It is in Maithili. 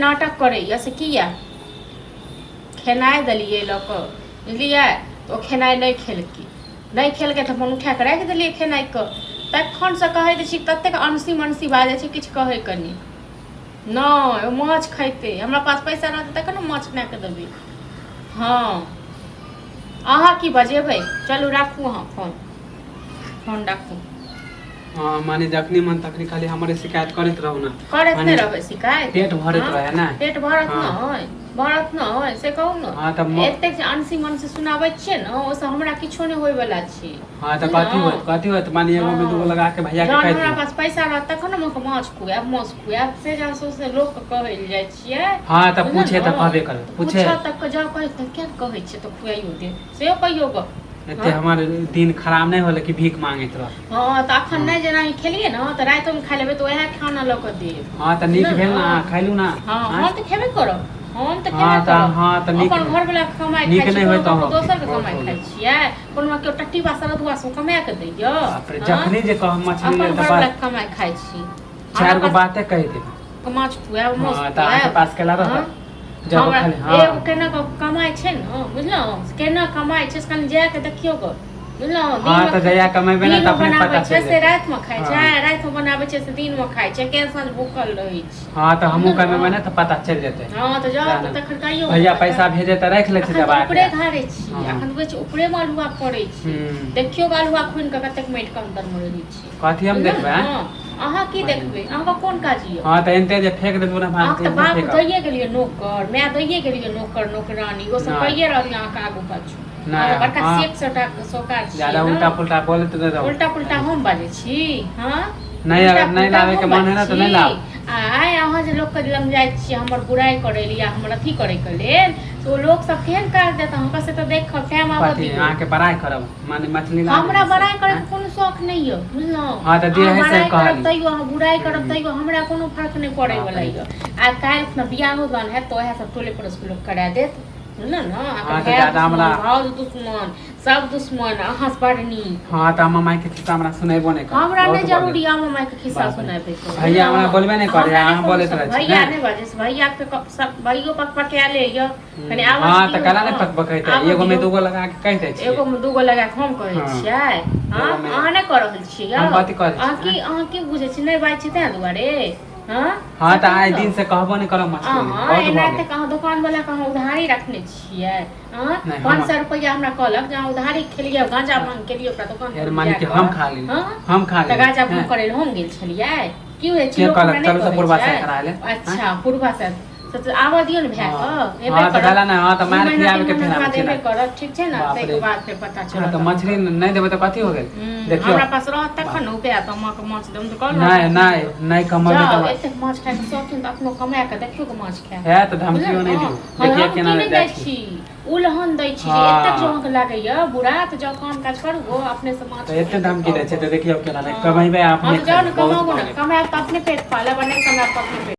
नाटक करैए से किया खेनाइ देलियै लऽ कऽ बुझलियै तऽ ओ खेनाइ नहि खेलकै नहि खेलकै तऽ अपन उठा कऽ राखि देलियै खेनाइके तखनसँ कहैत छी ततेक अनसी मनसी बाजै छै किछु कहैके नहि नहि ओ माछ खैतै हमरा पास पैसा रहतै तखन ने माछ बना कऽ देबै हँ अहाँ की बजेबै चलू राखू अहाँ फोन फोन राखू। हाँ, माने जखनी मन तखनी खाली हमरे शिकायत करैत रहू ना। करैत माने नहि रहबै शिकायत। पेट भरैत हाँ, रहे ना। पेट भरत हाँ। नहि भरत नहि से कहू ने। हाँ तऽ एतेक जे अनसी मनसी सुनाबै छियै ने ओहिसँ हमरा किछो नहि होइवला छै। हाँ तऽ कथी बुझलहुँ? होत, कथी होत? माने एगो में हाँ। दूगो लगा के भैया के जहन कहि हमरा दियौ। पास पैसा रहत तखन ने हम माछ खुआएब माछ खुआएब से जहन सौंसे लोकके कहै लए जाइ छियै। हाँ तऽ बुझलहुँ पूछे तऽ ने? कहबे करब पूछे। पूछत तऽ जँ कहै तऽ किया कहै छियै तऽ खुआइयो देब सेहो कहियौ गऽ। एते हमर दिन खराब नहि होले कि भीख मांगैत रह। हँ तऽ अखन नहि जेना खेलियै ने तऽ रातिमे खा लेबै तऽ उएह खाना लऽ कऽ देब। हँ तऽ नीक भेल ने, अहाँ खैलू ना। हँ हम तऽ खेबे करब, हम तऽ हँ खेबे तऽ करब। हँ तऽ नीक अपन घर वाला के कमाइ नीक खाइ छी, नहि कोनो होइत ककरो अहाँके दोसर के बहुत कमाइ हो खाइ गेल। छियै? कोनो केओ टट्टी बा सरदुआ सब कमा कऽ दैया? बाप रे हँ? जखने जे कहब मछली अपन लेल तऽ घर वाला बस के कमाइ खाइ छी। चारि गो बाते कहि देब। माछ खुआएब माछ हँ तऽ अहाँके खुआएब। पास केला हँ? रहत जब हमरा खाली हँ एगो केना कऽ कमाइ छै ने बुझलहुँ, केना कमाइ छै से कनि जा कऽ देखियौ गऽ बुझलहुँ। हँ दिनमे तऽ जहिया कमेबै ने तऽ दिनमे अपने बनाबै पता छै चलि से जेतै। रातिमे खाइ छै हँ। रातिमे बनाबै छै से दिनमे खाइ छै, केहन साँझ भूखल रहै छै। हँ तऽ हमहूँ बुझलहुँ? कमेबै ने तऽ पता चलि जेतै। हँ तऽ जाउ सएह तऽ ने। तखन कहियौ भैया पता। पैसा भेजे तऽ राखि लै छै अखन तऽ दबा ऊपरे के। घारै छी। हँ। अखन बुझै छी ऊपरेमे अल्हुआ पड़ै छै। हूँ। देखियौ गऽ अल्हुआ खुनि कऽ कतेक माटिके अन्दरमे रहै छै। कथी हम बुझलहुँ देखबै ने? आँय? अहाँ की देखबै, अहाँके कोन काज यऽ? हँ तऽ एनते जे फेंक देबै ओना भात अहाँके तऽ एनते बाप फेकब। दैये गेलियै नोकर, माय दैये गेलियै नोकर नोकरानी, ओ सब नहि। कहिये रहल यऽ अहाँके आगू पाछू। नहि, अहाँ तऽ बड़का हँ। सेठ सटा सोकार छियै ज्यादा ने। उल्टा पुल्टा बोलैत नहि रहू। उल्टा पुल्टा हम बाजै छी? हँ नहि उल्टा अगर नहि पुल्टा लाबैके हम मन है बाजै ने तऽ नहि छी? लाउ। आइ अहाँ जे लोकके लग जाइ छियै हमर बुराइ करै लए या हमर अथी करैके लेल, तऽ ओ लोक सब केहन काज देत अहाँके से तऽ देखब, टाइम आबऽ कथी दियौ। अहाँके बड़ाइ करब माने मछली ला हमरा देबै से, बड़ाइ करैके आँय? कोनो शौख नहि यऽ बुझलहुँ। हँ तऽ जे अहाँ है से बड़ाइ करब कहली। तैयो, अहाँ बुराइ करब हूँ। तैयो हमरा कोनो फर्क नहि पड़ै बाप वला रे। यऽ। आ काल्हि खुना बियाहो दान हैत तऽ उएह सब टोले पड़ोसके लोक करा देत बुझलहुँ ने। अहाँके हँ तऽ भाय ज्यादा दुश्मन, हमरा भाउज दुश्मन, सब दुश्मन, अहाँ से बड़ नीक। हँ तऽ अम्मा मायके खिस्सा हमरा सुनेबो नहि करब। हमरा बहुत नहि बोलत। जरूरी अम्मा मायके खिस्सा बाप रे। सुनाबैके भैया हमरा बुझलहुँ। बोलबे नहि करे, हमरा नहि अहाँ कोनो बोलैत शौक। रहै छी भैया ने। नहि बाजै छै, भैयाके तऽ सब भैयो पकपकायले यऽ। कनि आवाज हँ तऽ दियौ केना ने। नहि पकपकेतै? आबऽ एगो में दियौ। दूगो लगा के कहि दै छियै। एगो मे दूगो लगा कऽ हम कहै हँ। छियै? हँ एगो मे अहाँ नहि कऽ रहल छियै यौ? हम कथी करै अहाँ छियै? की अहाँ की बुझै छियै नहि बाजै छियै ताहि दुआरे? हँ हँ से तऽ कहू आइ ने। दिन से कहबो नहि करब मछली लेल, अहाँ बहुत एना भऽ गेल। तक अहाँ दोकान वाला के अहाँ उधारी रखने छियै? हँ नहि पाँच हम सए रुपैआ हमरा कहलक जे अहाँ उधारी खेलियै गांजा भांग केलियै ओकरा दोकान फेर पर माने जा कि कऽ। हम खा लेली। हँ हम खा तऽ लेली। गांजा भांग हैं? करै लए हम गेल छलियै? की होइ छै के लोक कहलक हमरा नहि चलू तऽ कहै पुरबा छै? से करा ले? अच्छा पुरबा से से आबऽ दियौ ने भाय हँ के एबे हँ तऽ करत कहला ने हँ तऽ दू मारि महीना खियाबे तीन के महीना फेरामे बाद छी एबे ने। करत ठीक छै ने बाप ताहिके रे। बाद फेर पता हँ चलत तऽ मछली नहि देबै तऽ कथी हो गेल? देखियौ। हमरा पास रहत तखन ने उपाय तऽ अहाँके माछ देब तऽ कहलहुँ नहि नहि नहि कमेबै जाउ तऽ एतेक माछ खायके शौकीन तऽ अपनो कमा कऽ देखियौ के माछ खायब है तऽ बुझल धमकियो ने। नहि दियौ। हँ देखियौ हम केना की नहि जाइ दै छी। छी उलहन दै छी जे एतेक हँ जे अहाँके लागैया बुरा तऽ जाउ काम काज करू गो अपने से माछ तऽ एते धमकी खाउ दै छै गो। तऽ देखियौ केना नहि हँ कमेबै हँ अपने तऽ जाउ खेबै ने बहुत कमाबू भऽ ने गेल। कमायब तऽ अपने पेट पालब आ नहि कमायब तऽ अपने पेट